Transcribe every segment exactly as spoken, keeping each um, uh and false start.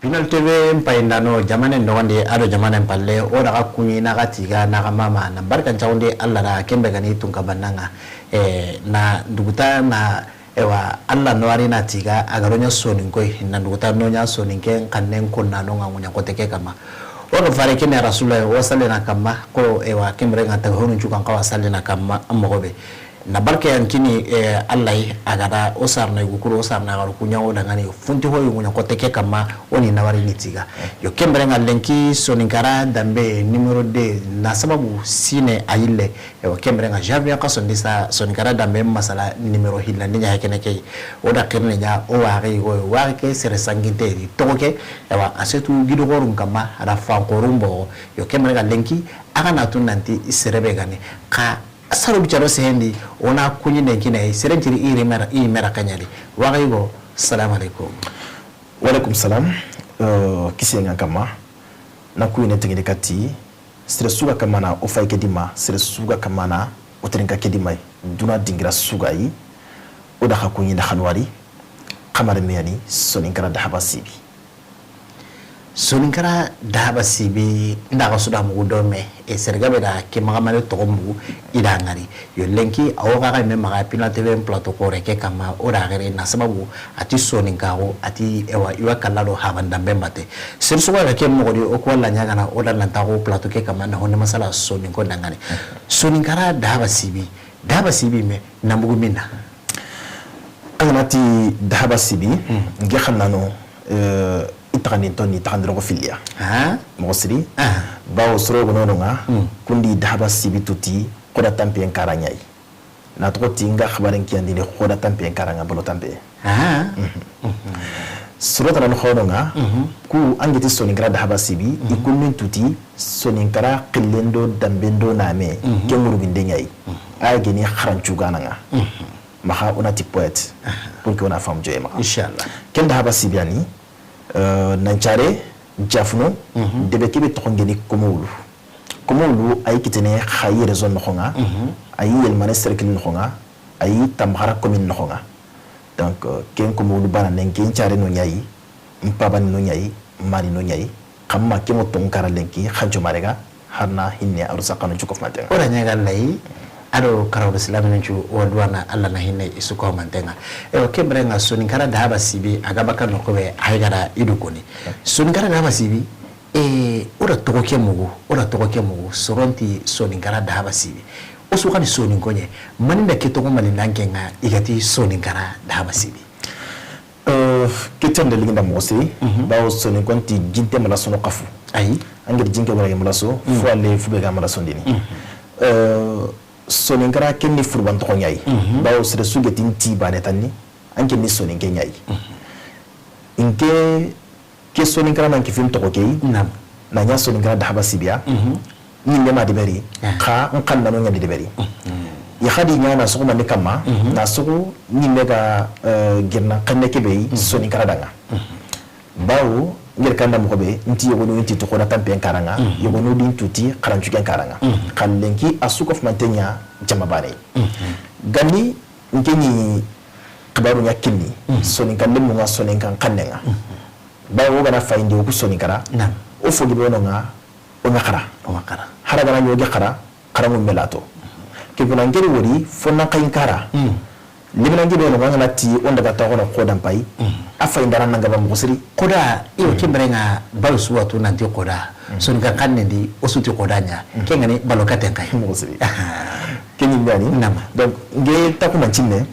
Pinal T V n payindano, jamanen nogondi, ado jamanen palle, o daga kuɲi, naga tiga, naga mama, na barkan cawundi Alla da, kembe gani tunka bannanga. E, na duguta na, ewa, Alla no ari na tiga, a garo ɲa soninkoy, na duguta no ɲa soninke, n kannen konna no ŋa ŋuɲa kote ke kama. O do fare kene Rasulullah, o sallena kama, ko, ewa, kembre ŋa taga honu cukan kawa sallena kama, mogobe. Na barke yan kini, eh, Alla yi, a ga da o sarna yugu kuru, o sarna garu kuɲa o dangani, funti ho yugu ɲa kote ke kama, o ni nawari ni tiga. Yo, kembre ŋa lenki Soninkara Dambe numéro deux, na sababu sine a yille. Yo, kembre ŋa janvier xaso ndi sa Soninkara Dambe masala numéro hillandi ɲa hekene ke. O da xirne ɲa, o waxi, o waxi ke sere sanginte di toxo ke, ewa, a setu gido gorun kama, a da fankorun bogo. Yo, kembre ŋa lenki, a ga na tu nanti sere be gani. Xa Saro bi caro sehendi, o na kuɲi nden kine, seren ciri i ri mera, i mera kaɲadi. Waxa yugo, salam alaikum. Walaikum salam. Euh, kisiye ŋa kama. Na kuɲi ne tegini kati, sere suga kamana, o fay ke dima, sere suga kamana, o terinka ke dima, duna dingira suga yi, o da xa kuɲi nda xanwari, xamare meyani, Soninkara Dahaba Sibi. Soninkara Dahaba Sibi, nda ga suda mugu do me, e serga be da ke magamare toxo mugu, i da ŋari. Yo lenki, a wo ga ga me maga Pinal T V plateau kore ke kama, o da gere na sababu, a ti soninkaxu, a ti ewa, i wa kalla do haban dambe mbate. Sere suga ga ke moxo di, o ko la ɲagana, o da nanta xo plateau ke kama, na honne masala soninko dangani. Soninkara Dahaba Sibi, Dahaba Sibi me, na mugu minna. An ga na ti Dahaba Sibi, nke xannano, euh, i taxandinto ni taxandiroxo filliya. Moxo siri, bawo soro gono no ŋa, kundi Dahaba Sibi tuti, xoda tampiyen kara ɲayi. Na toxo ti nga xabaren kiyandini xoda tampiyen kara ŋa bolo tampiye. Soro tana no xono ŋa, ku an ga ti Soninkara Dahaba Sibi, i kunnin tuti, Soninkara xillendo dambendo name, ke ŋuruginde ɲayi. A geni xarancugana ŋa. Maxa o na ti poète, pour que o na fam joye maxa. Inchallah. Ken Dahaba Sibi yani, euh, nancare, jafuno, debe kebe toxo ngeni Komowulu. Komowulu, a yi kitene xayi région noxo ŋa, a yi Yelmane cercle noxo ŋa, a yi Tambaxara commune noxo ŋa. Donc, euh, ken Komowulu bana nen ken care no ɲayi, n pabani no ɲayi, n mani no ɲayi, xa ma ke mo tonkara lenki, xanco marega, harna hinne aru saxanu cuko fumantenga. O da ɲaga layi, ado karawdo silaminu cu, o duwana Alla na hinne i su ko mantenga. Ewa, kembre ŋa Soninkara Dahaba Sibi, a ga baka no kobe, a yi ga da i du koni. Soninkara Dahaba Sibi, e, o da toxo ke mugu, o da toxo ke mugu, soronti Soninkara Dahaba Sibi. O su xani soninko ɲe, mani nda ke toxo mani nda nke ŋa, i ga ti Soninkara Dahaba Sibi. Euh, ke tende liginda moxo siri, bawo soninko nti jinte mala sono xafu. Ayi. An ga ti jinke wala mala so, fo ale fu be ga mala sondini. Euh, Soninkara ken ni furban toxo ɲayi. Bawo sere su ga ti nti bane tanni, an ken ni soninke ɲayi. Nke ke Soninkara nan kifin toxo keyi. Naam. Na ɲa Soninkara Dahaba Sibiya. Ɲimme ma deberi, xa n xannano ɲandi deberi. I xadi ɲa na soxo mani kamma, na soxo ɲimme ga, euh, girna xanne kebe yi Soninkara danga. Bawo, ngir kanda moxo be, nti yogonu nti toxo na tampen karanga, yogonu din tuti xarancuken karanga. Xa lenki a su ko fumante ɲa jama bane. Gandi, nke ni xibaru ɲa kinni, Soninkan lemu ŋa, Soninkan xanne ŋa. Bawo, o ga na fayindi o ku Soninkara, o fo gibi wono ŋa, o ŋa xara. O ŋa xara. Hara ga na ɲoge xara, xara ŋu melato. Ke guna ngeri wori, fo nan xayi n kara. Lemina ngi be no ŋa na ti o n daga taxono xodan pay. A fay ndara nanga ba moxo siri. Xoda, iyo, kembere ŋa balo suwatu nanti xoda. Soninkan xanne ndi, o suti xoda ɲa. Ke ŋa ni balo katen kay. Moxo siri. Ke ɲi ndani. Nama. Donc, nge taku man cinne,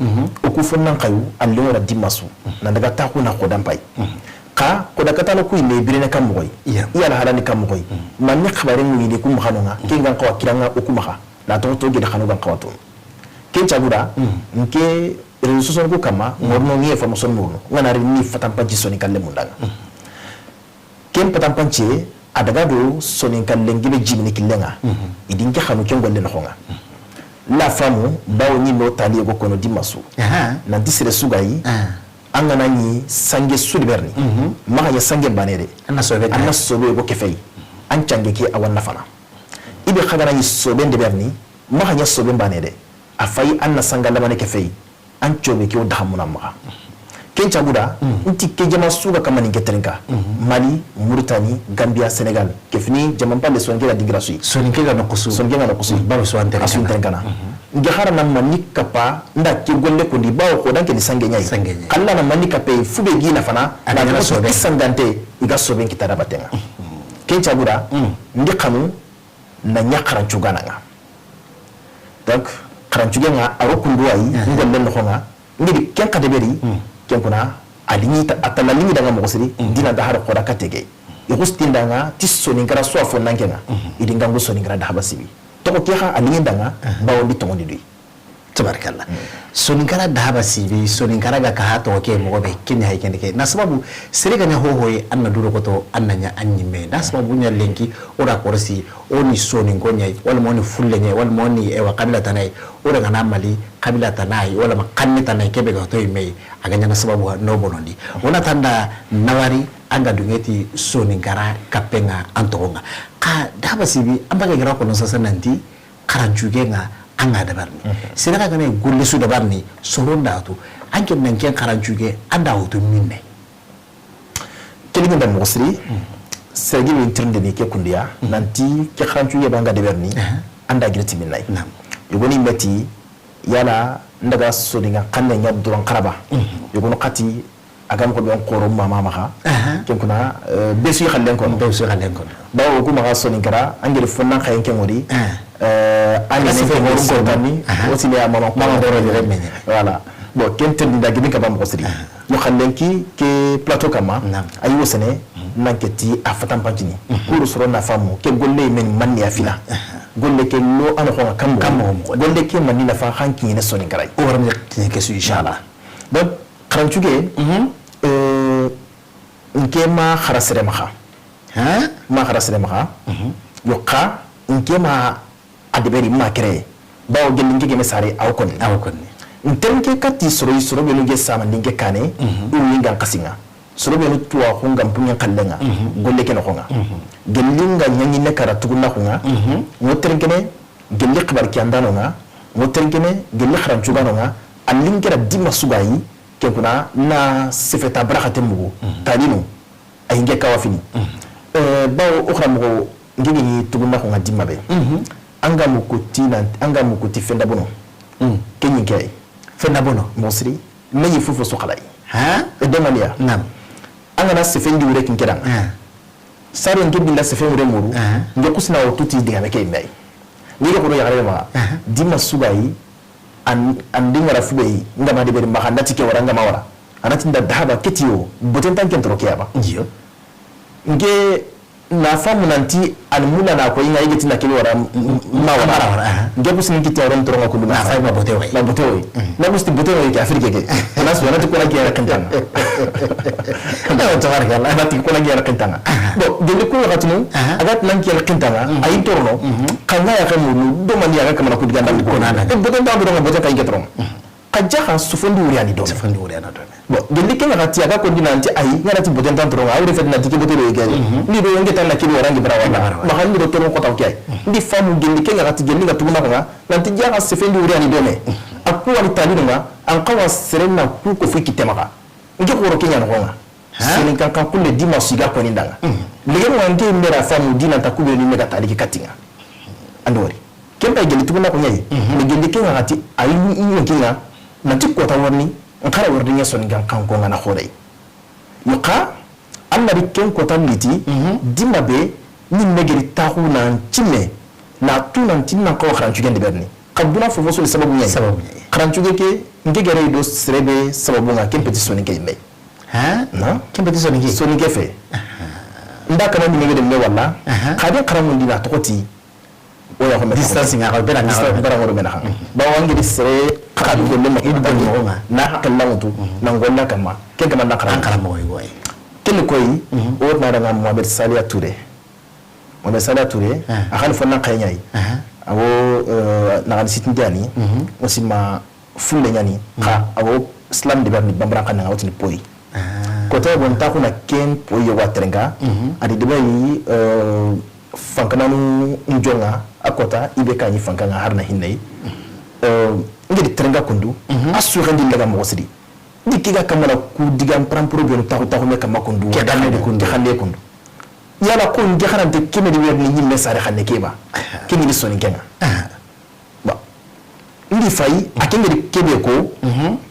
o ku fo nan xayu, a lewora dimasu. Nan daga taxu na xodan pay. Xa, xoda katano ku yinne birene kam moxoy. Iya. I ya la halani kam moxoy. Manni xabare ŋu yini ku maxano ŋa, ke ŋa n xawa kiranga o ku maxa. Na toxo to gede xanu ga n xawa tonu. Ken caguda, nke réseaux sociaux ku kamma, ŋorno ŋe formation murno. Ŋa na ri ni fatan panci Soninkan lemu ndanga. Ken patan panci, a daga do Soninkan lengi be jimini killenga. I di nke xanu ken golle noxo ŋa. La famu, bawo ɲimme o tali yogo kono dimasu. Nanti sere su ga yi, an ga na ɲi sange su di berni. Maxa ɲa sange bane de. An na sobe, an na sobe yogo ke fey. An cange ke a wa nafana. I be xa ga na ɲi sobe de berni, maxa ɲa sobe bane de. A fayi an na sanga lamane ke fey. An cobe ke o daxamuna maxa. Ken caguda, n ti ke jama su ga kamani ke terinka. Mali, Mauritanie, Gambia, Sénégal. Ke fini jama palle soninke ga dingira su yi. Soninke ga noxo su. Soninke ga noxo su. Baro su an terinka. A su n terinka na. Nge xara na mani kapa nda ke golle ko ndi bawo ko danke ni sange ɲayi. Sange ɲayi. Kalla na mani kape fu be gina fana. A ga na sobe. Sangante i ga sobe kita da batenga. Ken caguda, ndi xanu na ɲa xarancu gana nga. Donc, xarancuge nga a ro kundu wayi, ngollen noxo nga, ngidi ken xa deberi, ken kuna, a liŋi ta, a tala liŋi danga moxo siri, dina da har xoda ka tege. I xustin danga, ti soninkara so a fo nanke nga, i di ngangu soninkara da haba sibi. Toxo ke xa a liŋi danga, bawo ndi toŋo ndi duyi. Tabarakallah. Soninkara da haba sibi, soninkara ga ka ha toxo ke moxo be, ken ɲa hay ken ke. Na sababu, sere ga ɲa hohoye, an na duro koto, an na ɲa an ɲimme. Na sababu ɲa lenki, o ra korosi, o ni soninko ɲayi, wala ma o ni fulle ɲayi, wala ma o ni, ewa, kabila tana yi, o daga na Mali kabila tana yi, wala ma xanne tana yi, kebe ga to yi me yi, a ga ɲana sababu no bonondi. O na tanda nawari an ga dungeti soninkara kapenga an toxo nga. Xa da haba sibi, an bage gara kono sasa nanti, xarancuge nga an ga dabarni. Sere ga gane golle su dabarni, soron da to, an ke nan ken xarancuge, an da wutu minne. Keligi nda moxo siri, sergi be tirinde ni ke kundiya, nanti ke xarancu yeba nga deberni, an da giriti minna yi. Yogoni meti, yala, ndaga sodinga xanne ɲa duran xaraba. Yogoni xati, a ga moxo be n xoro mama maxa. Ken kuna, eh, be su yi xallen kono. Be su yi xallen kono. Bawo ku maxa soninkara, an giri fonnan xayen ke ŋori. Eh, an giri sefe ŋori ko tani, o sile a mama ko. Mama doro jere menye. Voilà. Bon, ken tirindi nda gini kaba moxo siri. Yo xallenki ke plateau kama, a yi wo sene, nan ke ti a fatan pancini. Kuru soro na famu, ke golle men manni ya fina. Golle ke lo ano xonga kammo. Kammo. Golle ke manni na fa xan kiɲene soninkara yi. O warani kiɲe ke su, inchallah. Donc, xarancuge, euh, nke ma xara sere maxa. Hein? Ma xara sere maxa. Yo xa, nke ma a deberi ma kere. Bawo gelli nke geme sare aw konni. Aw konni. Nten ke kati soro yi soro benu ge sama ndinke kane. U wingan kasinga. Soro benu tuwa xunga mpunge xallenga. Golle ke noxonga. Gelli nga ɲaŋi ne kara tugunna xunga. Ngo terenkene gelli xibar ki andano nga. Ngo terenkene gelli xarancugano nga. A linkera dima sugayi. Ke kuna na sefeta baraxate mugu. Talinu. A yi nke kawa fini. Eh, bawo o xara moxo nke gini tugunna xunga dimma be. An ga mu kuti nan, an ga mu kuti fenda bono. Ke ɲi nke yi. Fenda bono. Moxo siri. Me ɲi fofo su xalay. Ha? E domaniya. Nam. An ga na sefendi wure kin kedan. Saro nke billa sefen wure muru. Nke kusina o tuti diga me ke me. Ni ko do yagare ma. Dimma sugayi. An, an di ngara fu be yi, nga ma deberi maxa, ndati ke wara, nga ma wara. Anati nda dahaba keti yo, boten tan ken toro ke yaba. Iyo. Nge na famu nanti an mula na ko inga yigeti na ke wara, m-, m-, ma wara. Ma wara, aha. Nge kusin kiti wara toro nga kundu na fay ma bote way. Ma bote way. Na kusti bote way ke Afrique ke. Na so na ti ko na ke kentanga. Awa, tabarakallah. Na ti ko na ke kentanga. Bon, gelli ko waxatunu, agat nan ke kentanga, ayi torono. Kanga ya kan mu do man ya ga kamana ku diganda ko na. E boten tan do nga boten kan ke toro. Ka jaxa sofondi wuriyani dome. Sofondi wuriyani dome. Bon, gelli ke ŋa xa ti a ga kondi nanti ayi, ŋa na ti boten tan toronga, a wure feti nanti ke bote do yigeri. Ni do yenge tan na kili warangi bara wala. Bara wala. Maxa ni do toron kota ke ayi. Ndi famu gelli ke ŋa xa ti gelli ŋa tuguna ko ŋa, nanti jaxa sefendi wuriyani dome. A ku wani talinu ŋa, an xawa seren na ku ko fu kitte maxa. Nke xoro ke ɲa no ŋa. Seren kan kan kulle dimanche ga koni ndanga. Legen wa nke mera famu dina ta kube ni mega taliki katinga. Andori. Ken pay gelli tuguna ko ɲayi. Mais gelli ke ŋa xa ti ayi, ɲi ke ŋa, nanti kota warni, n xara warni ɲa soni gan kan ko ŋa na xore. Yo xa, Alla di ken kota liti, dima be, ni megeri taxu na cimme, na tu nan tin nan xawa xarancuge ndeberni. Xa duna fofo soni sababu ɲayi. Sababu ɲayi. Xarancuge ke, nke gere do serebe sababu ŋa ken peti soni ke me. Ha? Na? Ken peti soni ke? Soni ke fe. Nda kama ni mege de me wala. Xa de xaramundi na toxoti. O ya ko me distance ŋa ko bera ŋa. Distance bera ŋa do me na. Ba wangi di sere ka du golle ma. I du golle ma. Na hakalla mutu. Na golla kama. Ken kama na xaram. An xaram mo yi. Ken koyi. O na daga Mohamed Salia Touré. Mohamed Salia Touré. A xani fo na xayi ɲayi. Awo, eh, na xani sitin diani. O sima fulle ɲani, xa, awo, slam de berni bambara xanne ŋa wotini poyi. Kote bon taxu na ken poyi yogo a terenga, a di debe yi, euh, fankananu njonga, a kota, i be ka ɲi fanka ŋa harna hinne yi. Euh, nge di terenga kundu, a suxendi lega moxo siri. Ndi ke ga kamana ku digan paramporo benu taxu taxu me kama kundu. Ke xanne kundu. Ke xanne kundu. Yala ko nke xarante keme di werni ɲimme sare xanne ke ba. Ke ɲi ni Soninke ŋa. Ba. Ndi fayi, a ke ŋa di kebe ko,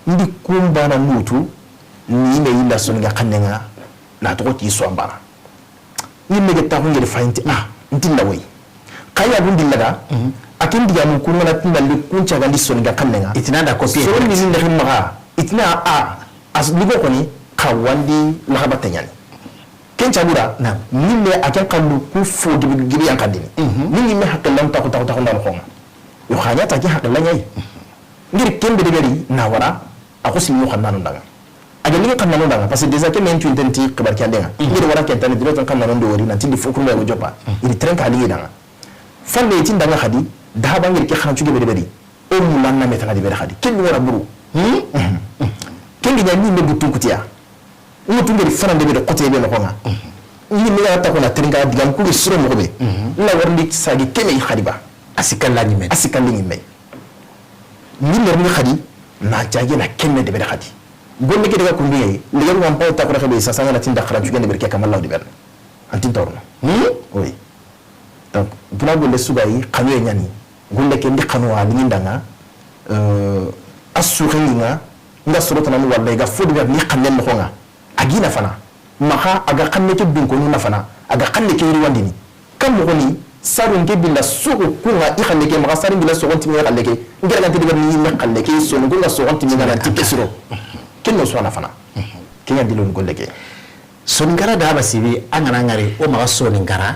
ndi kumbana nutu, ni me yilla Soninke xanne ŋa, na toxo ti so ambana. Ni mege taxu ngeri fayinti a, nti la woyi. Xa ya bundi laga, a ken diga mun kun ŋa na tinda li kun cagandi Soninke xanne ŋa. Itina da ko soro ni ni nexi maxa, itina a, as ligo xoni, xa wandi laxaba teɲani. Ken cagura, ni me a ken xallu ku fo gibi, gibi yan xandini. Ni ni me hakillan taxu, taxu, taxu nda moxo ŋa. Yo xa ɲa ta ke hakilla ɲayi. Ngiri kembe de beri na wara, a ko simi xannanu ndanga. A ga ni xannanu ndanga, parce que déjà ke men tu intenti xibar ke andenga. Ngiri wara ken tani direct xannanu do wari na tindi fo kurme go jopa. Iri tren ka ligi danga. Fande ti ndanga xadi, dahaba ngiri ke xana cuge beri beri. O mulan na metana di beri xadi. Ken wara buru. Ken gi ɲa ni me butun kutiya. Ŋutu ngeri fana ndebe de kote be noxo ŋa. Ni me ga ta ko na teringa digam ku siro moxo be. La warndi sagi keme xadi ba. A sikalla ɲimme. A sikalla ɲimme. Ni mer ni xadi na jage na kemme debe de xadi. Golle ke daga kundu ye, le yar wan pa ta ko be sa sanga na tinda xara juge ne berke kamalla di ber. Antin torno. Oui. Donc, duna golle sugayi, xanuye ɲani. Golle ke ndi xanuwa, ni ndanga, euh, a suxengi ŋa, nga soro tanani walla i ga fo diga ni xanne moxo ŋa. A gi na fana. Maxa a ga xanne ke dunkonu na fana. A ga xanne ke yiri wandini. Kam moxo ni, saru nke billa suxu ku ŋa i xanne ke maxa saru billa soxon timi xanne ke. Ngera ga nti diga ni me xanne ke so ngu nga soxon timi ŋa na ti ke siro. Ken no so na fana. Ken ya dilon golle ke. Soninkara da ba sibi, an ga na ŋari, o maxa Soninkara,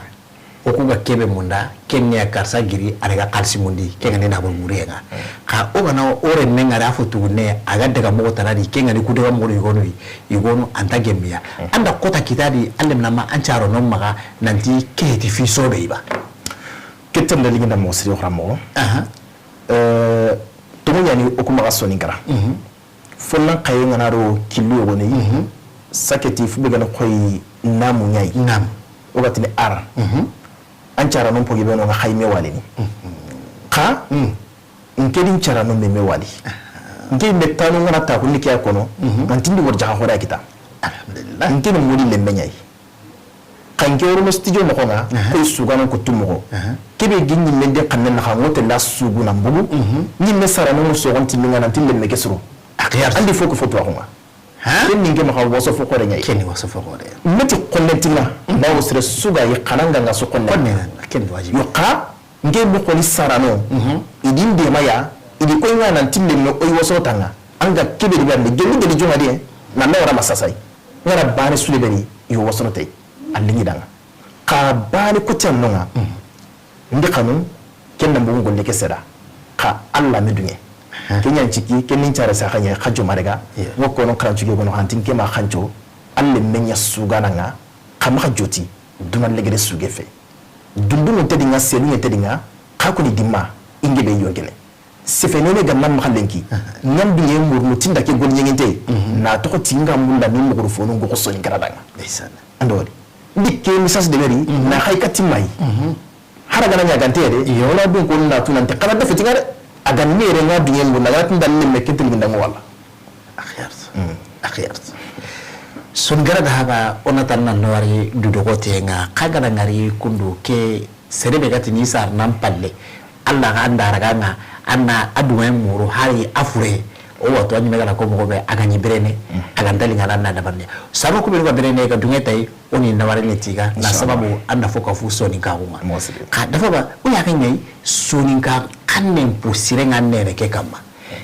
o ku ga kebe munda, ken ne ya karsa giri, a daga xalisi mundi, ken ga ni na bol muriye ŋa. Xa o ga na o renme ŋari, a fo tugune, a ga daga moxo tana di, ken ga ni ku daga moxo yogonu, yogonu, anta gembiya. Anda kota kita di, an lemna ma an caro no maxa, nanti keti fi sobe iba. Ketem da liginda moxo siri xara moxo. Aha. Euh, tomo ɲani o ku maxa Soninkara. Fo nan xaye ŋa na ro killu yogo ne yi. Saketi fu be ga na xoyi namu ɲayi. Nam. O ga tini ar. An cara non pogi be no ŋa xayi me walini. Xa, nke din cara non me me wali. Nke me tanu ŋa na ta kunni kiya kono. An tindi wor jaxa xora kita. Alhamdulillah. Nke ni modi le me ɲayi. Xa nke worono studio moxo ŋa, koy sugano ko tu moxo. Kebe gi ɲimme de xanne naxa ŋote la sugu na mbugu. Ɲimme sara no soxon timi ŋa nanti lemme ke suro. Andi fo ko fo tuwaxu ŋa. Ken ni nke maxa waso fo xore ɲayi. Ken ni waso fo xore. Meti xonne tinga, bawo sere suga yi xananga ŋa so xonne. Xonne ŋa, ken ni wajibi. Yo xa, Nke moxoni sarano, i di ndema ya, i di koy ŋa nanti lemme o yi waso tanga. An ga kebe di bande, gelli gelli jonga de, na me wara masasay. Ŋa na bane sule beri, i wasono tey. A lingi danga. Xa bane kotiyan no ŋa. Ndi xanu, ken na mbugu golle ke seda. Xa Alla me dunge. Ken ɲan ciki, ken nin care saxa ɲa, xa joma daga. Wo kono xarancu ke gono, xantin ke ma xanco. Alle me ɲa sugana ŋa, xa maxa joti, duna legede suge fe. Dundunŋe tedi ŋa, seluŋe tedi ŋa, xa koni dimma, inge be yonkene. Sefe nene ga nan maxa lenki, nan duŋe murnu tinda ke gol ɲeŋente, na toxo tinga mulla ni moxoru fonu ŋoxo Soninkara danga. Ndeysaan. Ando wadi. Ndi ke message de meri, na xay kati mayi. Hara gana ɲagante de, wala dun ko na tunante, xana da feti ŋa de. A ga mere ŋa duŋe murnu, a ga tinda lemme kente linda ŋo wala. Axiyartu. Axiyartu. Soninkara da haba, o na tan na nowari du dogo te ŋa, xa gana ŋari kundu ke sere be ga ti ni sar nan palle. Alla ga anda raga ŋa, anna aduwa muru hari afure. O wato anyi me gana ko mogo be a ga ɲi berene, a ga ndali ŋa na dabarne. Saro ku be ga berene ga duŋe tay, o ni nawari ne tiga, na sababu anda fo ka fu Soninka xu ŋa. Ka dafa ba, o ya ga ɲayi, Soninka xannen po sire ŋa nene ke kamma.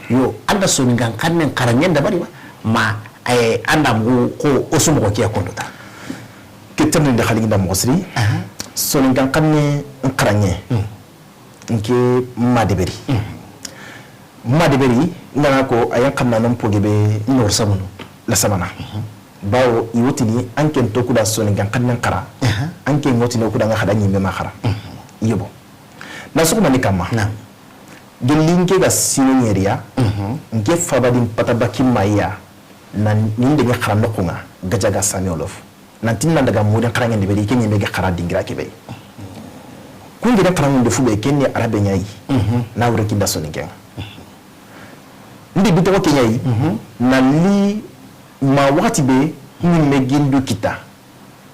Yo, anda Soninkan xannen xaraŋen dabari ba, ma, eh, anda mugu ko o su moxo kiya kondo ta. Ke terni de xalingi da moxo siri, Soninkan xannen xaraŋe, nke ma deberi. Ma deberi, ngana ko, a yan xanna non poge be nor samunu, la samana. Bawo, i wotini, anken to kuda Soninkan xannen xara, anken wotini o kuda nga xada ɲimbe ma xara. Yobo. Na sugu mani kamma. Gelli nke ga sino ɲeriya, nke fabadin pata baki mayiya, na nin dege xara noxu ŋa, gajaga sami wolof. Nanti nan daga mudin xaraŋen de beri, ke ɲeme ge xara dingira ke be. Kun gida xaraŋen de fu be, ken ni arabe ɲayi, na wure kinda Soninke ŋa. N di bi toxo ke ɲa yi, na li ma waxati be, ni me gindu kita.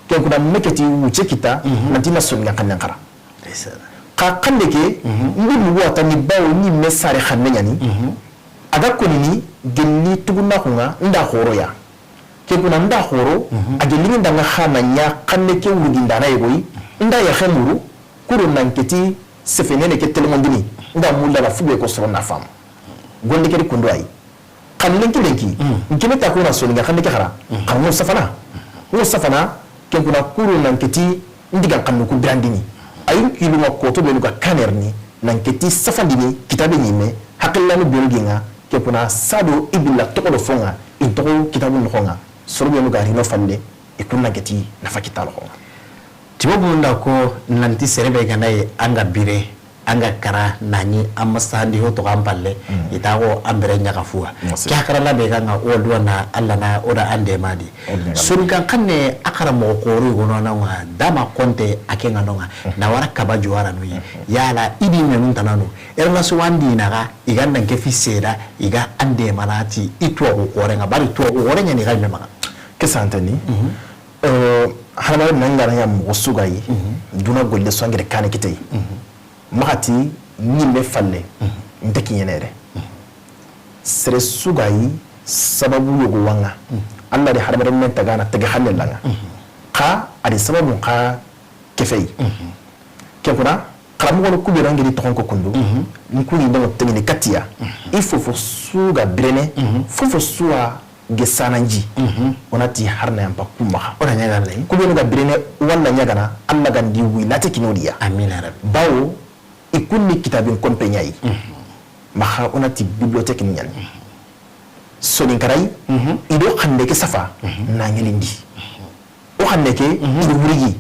Ken kuna me keti wuce kita, nanti na soninkan xannen xara. Xa xanne ke, n di mugu a ta ni bawo ni me sare xanne ɲa ni. A ga koni ni gelli tugunnaxu ŋa, n da xoro ya. Ke kuna n da xoro, a gelli n da ŋa xa na ɲa xanne ke wurugindana yogo yi, n da yaxe muru, kuro nan keti sefenene ke telemondini, n da mulla na fube ko soro na fam. Golle ke di kundu ayi. Xa lenki lenki, n keme ta ko na soninkan xanne ke xara, xa ŋo safana. Ŋo safana, ke kuna kuro nan keti n digan xannu ku birandini. Ayi n kilu ŋa koto benu ga kanerni, nan keti safandini kitabe ɲimme, hakillanu benu gi ŋa, ke kuna sado i billa toxo do fo ŋa, i toxo kitabu noxo ŋa, soro benu ga rino falle, i kunna geti nafa kita noxo ŋa. Tibo bunu nda ko nanti sere be ga na yi an ga bire, an ga kara, na ɲi an ma sandi ho toxo an palle, i ta xo an bire ɲaxa fuwa. Ke xara la be ga ŋa o duwa na Alla na o da an dema di. Soninkan xanne a xara moxo xoro yi gono na ŋa dama konte a ke ŋa no ŋa. Na wara kaba juwara no yi. Yala i di menun tanano. Erna so wandi na ga i ga nan ke fi seda i ga an dema na ti i tuwa ko xore ŋa bari tuwa ko xore ɲa ni ga me maxa. Ke santani. Euh, hadamaren nan ga na ɲa moxo su ga yi, duna golle su an gere kane kite yi. Maxa ti ɲimme falle, nte kiɲene yere. Sere su ga yi sababu yogo wa ŋa. Alla di hadamaren men taga na tege xanne la ŋa. Xa a di sababu xa kefe yi. Ke kuna, xaramoxonu ku be ra n giri toxon ko kundu, n ku ni ndango tengini katiya. I fofo su ga birene, fofo su wa ge sananji. O na ti harna yampa ku maxa. O na ɲaga lay. Ku be nu ga birene walla ɲagana, Alla ga ndi wi late kino diya. Amina rabbi. Bawo, i kunni kitabin kompe ɲa yi. Maxa o na ti bibliothèque ni ɲa ni. Soninkaray, i do xande ke safa, na ɲelindi. O xanne ke, i do wurigi.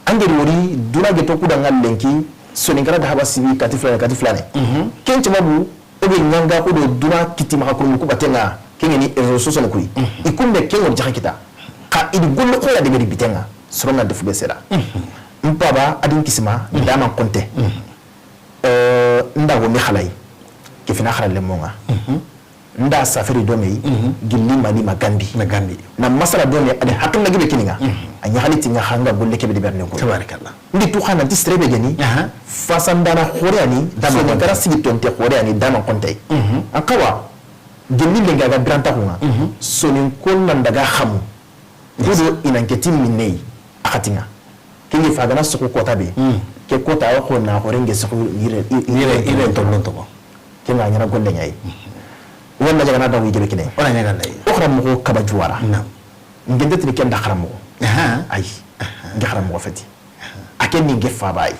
An geri wori, duna ge to kuda ŋa lenki, Soninkara da haba sibi, kati filane, kati filane. Ken cema bu, o be ɲanga ko do duna kiti maxa kurungu ku batenga, ken ŋa ni réseaux sociaux ku yi. I kumbe ken ŋa jaxa kita. Xa i di golle xoya de be di bitenga, soronga de fu be sera. N paba, a di n kisima, dama konte. Euh, n da go mi xalay. Ke fina xara le mo ŋa. Nda safari do me yi, gilli Mali ma Gambi. Ma Gambi. Na masala do me, a di hakilla gi be kini ŋa. A ɲaxali ti ŋa xa ŋa golle ke be de berne ko. Tabarakallah. Ndi tu xana ti sere be geni. Fasandana xore ani, Soninkaara sigi tonte xore ani, dama konte. An xawa, gilli lenga ga biranta xo ŋa. Soninko nan daga xamu. Gudo i nan ke ti minne yi, a xati ŋa. Ke ŋa fa gana soxu kota be. Ke kota o xo na xore ŋa soxu yire, yire, yire tolon toxo. Ke ŋa ɲaana golle ɲa yi. Walla ɲaagana da wi gebe kine. Wala ɲaagana yi. O xaramoxo Kaba Juwara. Naam. N gende tini ken da xaramoxo. Ayi. N ke xaramoxo feti. A ke ni n ke faba yi.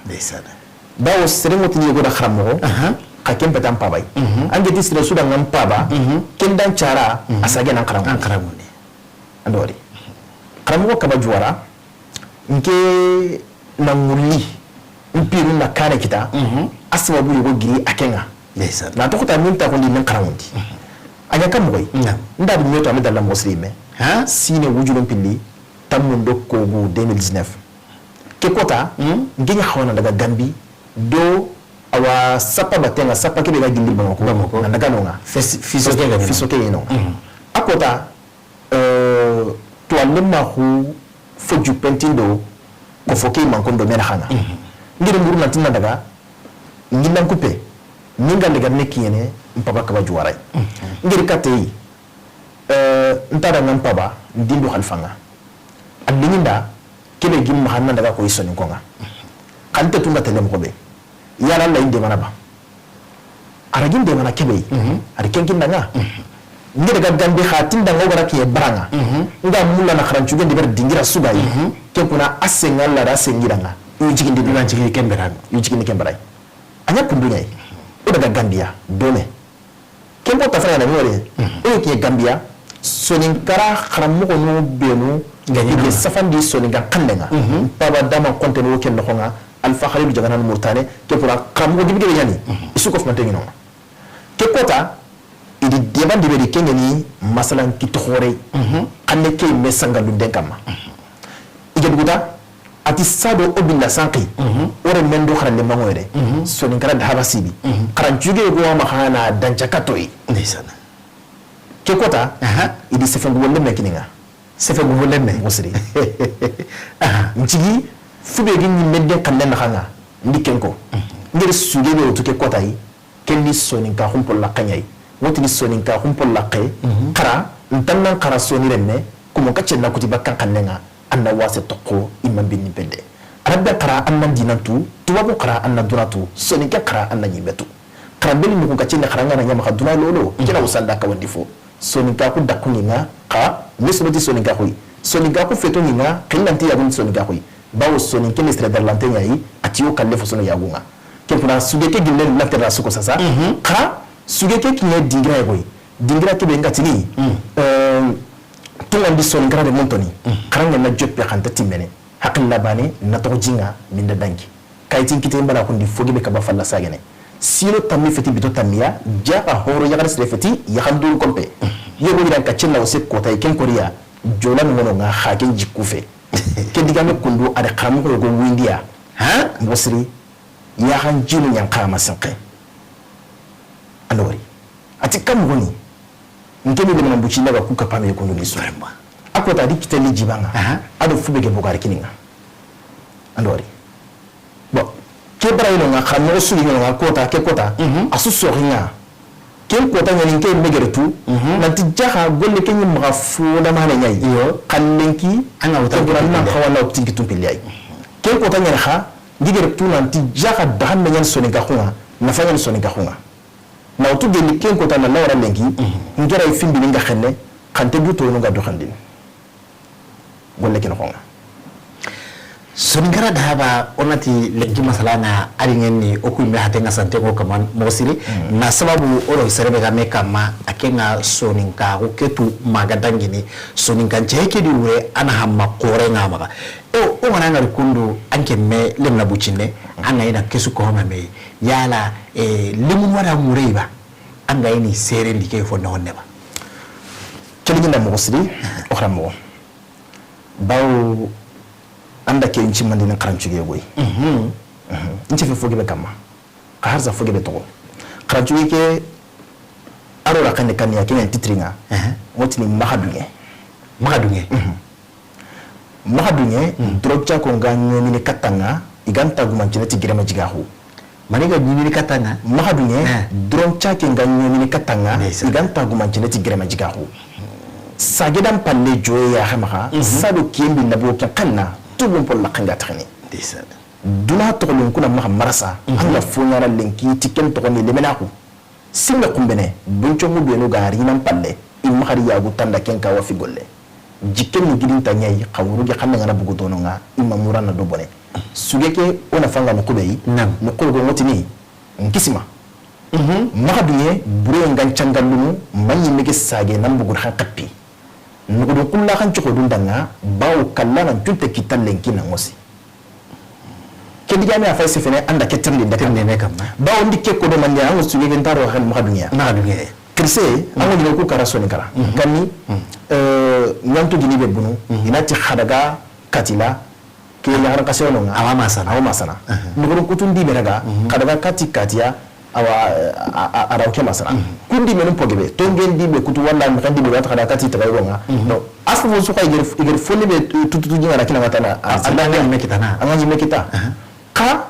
Ndeysaan. Bawo sere ŋo tini yogo da xaramoxo. Xa ken petan paba yi. An geti sere su da ŋa n paba. Ken dan cara. A sage nan xaramoxo. An xaramoxo. An do wari. Xaramoxo Kaba Juwara, n ke na ŋulli, n piru na kane kita, a sababu yogo giri a ke ŋa. Ndeysaan. Na toxo ta min ta xondi min xaraŋundi. A ɲa ka moxo yi. Naam. N da di meto a me dalla moxo siri me. Ha? Sine wujulun pilli, tammun do kogu deux mille dix-neuf. Ke kota, n ke ɲa xawa na daga Gambi, do awa sappa batte ŋa, sappa ke be ga gilli Bamako, Bamako. Na daga no ŋa. Fes-, fiso ke ga ni no. Fiso ke ga ni no. A kota, euh, to alle ma xu fo juppentindo, ko fo ke mankondo mena xana. N giri mburu na tinna daga, n gillan kuppe, ni n ga le ga ne kiyene, n paba Kaba Juwara yi. N giri katte yi, euh, n ta da ŋa n paba, n dindu xalifa ŋa. A liŋi n da, ke be gin maxa n na daga ko i Soninko ŋa. Xa n te tunga tele moxo be. Yala Alla i n demana ba. A ra gi n demana ke be yi. A ri ken kinda ŋa. N giri ga Gambi xa tinda ŋa o ga ra kiye bara ŋa. N ga mulla na xarancu gen de ber dingira su ga yi. Ken kuna a senga Alla da sengira ŋa. I yu jigindi. I yu jigindi ken bera. I yu jigindi ken bera. A ɲa kundu ɲa yi. O daga Gambiya, dome. Ken bo tafana na mi wale. O ke Gambiya, Soninkara xaramoxonu benu, i be safandi Soninka xanne ŋa. Paba dama konte no ken noxo ŋa, Alfa Xalilu Jagana Murtane, ke pura xaramoxo gibi gibi ɲa ni. I su ko fumante ɲi no ŋa. Ke kota, i di debandi be di ken ŋa ni masalan ki toxore. Xanne ke me sanga lunden kamma. I ga duguta, A ti sado o billa sanki, o renmen do xaralenmaŋo yere, Soninkara dahaba sibi. Xarancuge go wa maxa na danca katoyi. Ndeysaan. Ke kota, i di sefe gubo lemme kini ŋa. Sefe gubo lemme? Moxo siri. N cigi, fube gi ɲimme den xannen naxa ŋa, n di ken ko. N geri suge be wutu ke kotayi, Ken ni soninkaxu n polla xaɲayi. Wotini soninkaxu n polla xe, xara, n tannan xara soni remme, kumo n ka cenna kuti bakkan xannen ŋa, an na wase toxo i ma n binni pende. Arabe xara an na n dinan tu, tubabu xara an na duna tu, soninke xara an na ɲimme tu. Xara beli nuxun ka cenne xara n ga na ɲa maxa duna lolo, kena wusanda kawandi fo. Soninkaxu daxu ɲi ŋa, xa, me soro ti soninkaxu yi. Soninkaxu feto ɲi ŋa, xillanti yagun soninkaxu yi. Bawo soninke ni sere darlante ɲa yi, a ti yo kalle fo sono yagu ŋa. Ken kuna suge ke gille lanterna suko sasa. Xa suge ke kiɲe dingira ye koyi. Dingira ke be n ga tini, euh, tungandi soninkara de montoni. Xara ŋa na joppe xanta timmene. Hakilla bane na toxo jinga minda dangi. Kayitin kite mbala kundi fogi be kaba falla sagene. Silo tammi feti bito tammiya, jaxa horo yaxar sere feti, yaxan duru kompe. Yogo yiran ka cenna o se kota ken koriya, jola no mono nga xa ken jikku fe. Ke digame kundu a de xaramoxo yogo windiya. Ha? Moxo siri, yaxan jinu ɲan xarama senxe. Ando wari. A ti kam goni. N ke ni lemina buci ndaga ku kapame kundu ni so. Vraiment. A kota di kitali jibanga. Aha. A do fube ke bogari kininga. Ando wari. Bon, ke bara ino nga, xa moxo suri ino nga kota, ke kota, a su soxi nga. Ken kota ɲani n ke megere tu, nanti jaxa golle ke ɲi maxa fo da mane ɲayi. Iyo. Xa lenki, anga wuta ke bura nan xawa na wutin ki tumpili ay. Ken kota ɲani xa, n digere tu nanti jaxa daxan me ɲani soninkaxu nga, nafa ɲani soninkaxu nga. Na wutu gelli ken kota na lawara lenki, n gera i fimbi ni nga xenne, xante du tonu nga do xandini. Golle ke noxo ŋa. Soninkara dahaba, o na ti lenki masala ŋa, a ri ŋen ni o ku yinme hate ŋa sante ŋo kaman moxo siri. Na sababu o ro sere be ga me kamma, a ke ŋa soninkaxu ke tu maga dangini, soninkance ke di wure a na hamma xore ŋa maxa. E o, o ŋa na ŋari kundu, an ke me lemna bucinne, an ŋa i na kesu ko ŋa me. Yala, e, lemun wada murey ba, an ga i ni sere ndi ke fo noxon ne ba. Keliginda moxo siri, o xara moxo. Bawo, an da ke n cimandini xarancuge yogo yi. N cefe fo gebe kamma. Xa harsa fo gebe toxo. Xarancuge ke, a ro ra xenne kanniya, ke ɲan titiri ŋa. Wotini maxa duŋe. Maxa duŋe? Maxa duŋe, doron cako nga ɲomini katta ŋa, i ga nta gumancene ti girema jigaxu. Mani ga ɲimini katta ŋa? Maxa duŋe, doron cake nga ɲomini katta ŋa, i ga nta gumancene ti girema jigaxu. Sagedan palle joye yaxe maxa, sado kiyen bi labo ken xenna, tubun pol laxenga taxini. Duna toxolun kuna maxa marasa, an ga fo ɲana lenki ti ken toxoni lemenaxu. Sinme xumbene, buncomu benu ga rinan palle, i maxari yagu tanda ken ka wafi golle. Jikke ni gidinta ɲayi, xa wurugi xanne ngana bugu dono nga, i ma murana do bone. Suge ke, o na fanga no kubeyi, no kugo ngotini, n kisima. Maxa duŋe, bure ngan cangallumu, ma ɲimme ke sage nan bugu xan xappi. Nugudun kulla xan coxo dun danga, bawo kalla nan cunte kitallen kina ŋosi. Ke digame a fay sefene anda ke terndi nda kan. Terndi ne kamma. Bawo ndi ke ko do mandi an suge gen taro xan maxa duŋe. Maxa duŋe. Kirse, an ŋo ku kara soninkara. Kanni, euh, ɲantu gini be bunu, inati xadaga katila, ke yaxaran xase wono ŋa. Awa masana. Awa masana. Nugudun kutun di be raga, xadaga kati katiya, awa, a, a, a raw ke masana. Kundi menum pogebe, tongen di be kutu wala mi kandi be wata xadaga kati tagay wono ŋa. Donc, Asafo su xa i geri, i geri fonni be tututu jinga na kina ŋa tana. A, a, a ŋa ɲimme kita na. A ŋa ɲimme kita. Xa,